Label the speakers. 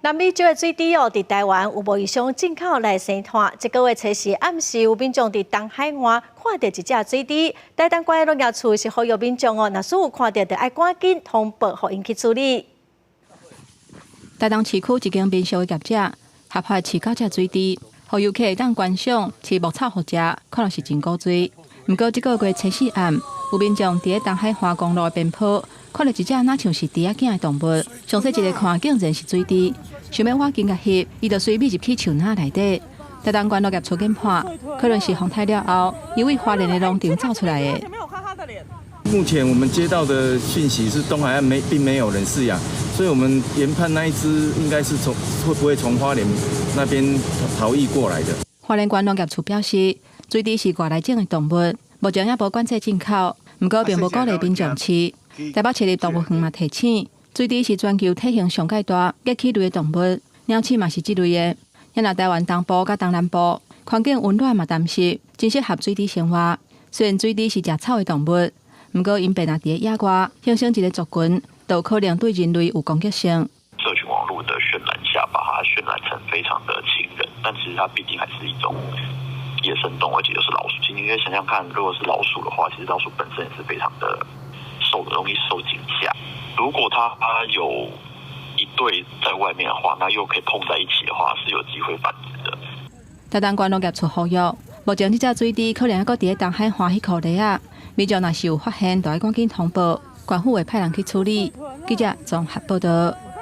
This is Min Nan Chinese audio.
Speaker 1: 南美洲的水豬哦，佇臺灣有無意上進口來生湠。這個月初四暗時，有民眾佇東海岸看著一隻水豬。台東縣的農業處是呼籲民眾哦，若是有看著，就愛趕緊通報，予𪜶去處理。
Speaker 2: 台東市區一間民宿的業者合法飼九隻水豬，予遊客會當觀賞、飼牧草予食，看來是真古錐。毋過這個月初四暗，有民眾佇咧東海岸公路的邊坡，看著一隻若像是豬仔囝的動物，詳細一下看，竟然是水豬。想欲倚近共翕，伊就隨覕入去樹林內底。台東縣農業處研判，可能是風颱了後，伊對花蓮的農場走出來的。
Speaker 3: 目前我們接到的訊息是東海岸沒並沒有人飼養，所以我們研判那一隻應該是從會不會從花蓮那邊逃逸過來的。
Speaker 2: 花蓮縣農業處表示，水豬是外來種的動物，目前猶無管制進口，毋過並無鼓勵民眾飼。台北市立動物園嘛提醒，水豬是全球體型上蓋大、齧齒類的動物，鳥鼠嘛是這類的。若台灣東部佮東南部環境溫暖嘛乾濕，真適合水豬生活。雖然水豬是食草的動物，毋過𪜶便若佇咧野外形成一個族群，就可能對人類有攻擊性。
Speaker 4: 社群網路的渲染下，把它渲染成非常的親人，但其實它畢竟還是一種野生動物，而且又是老鼠。其實你可以想象看，如果是老鼠的話，其實老鼠本身也是非常的受容易受驚嚇。如果它有一對在外面的話，那又可以碰在一起的話，是有機會繁殖的。
Speaker 2: 台東縣農業處呼籲，目前這隻水豬可能猶閣佇咧東海岸彼箍犁仔，民眾若是有發現，就愛趕緊通報，縣府會派人去處理。記者綜合報道。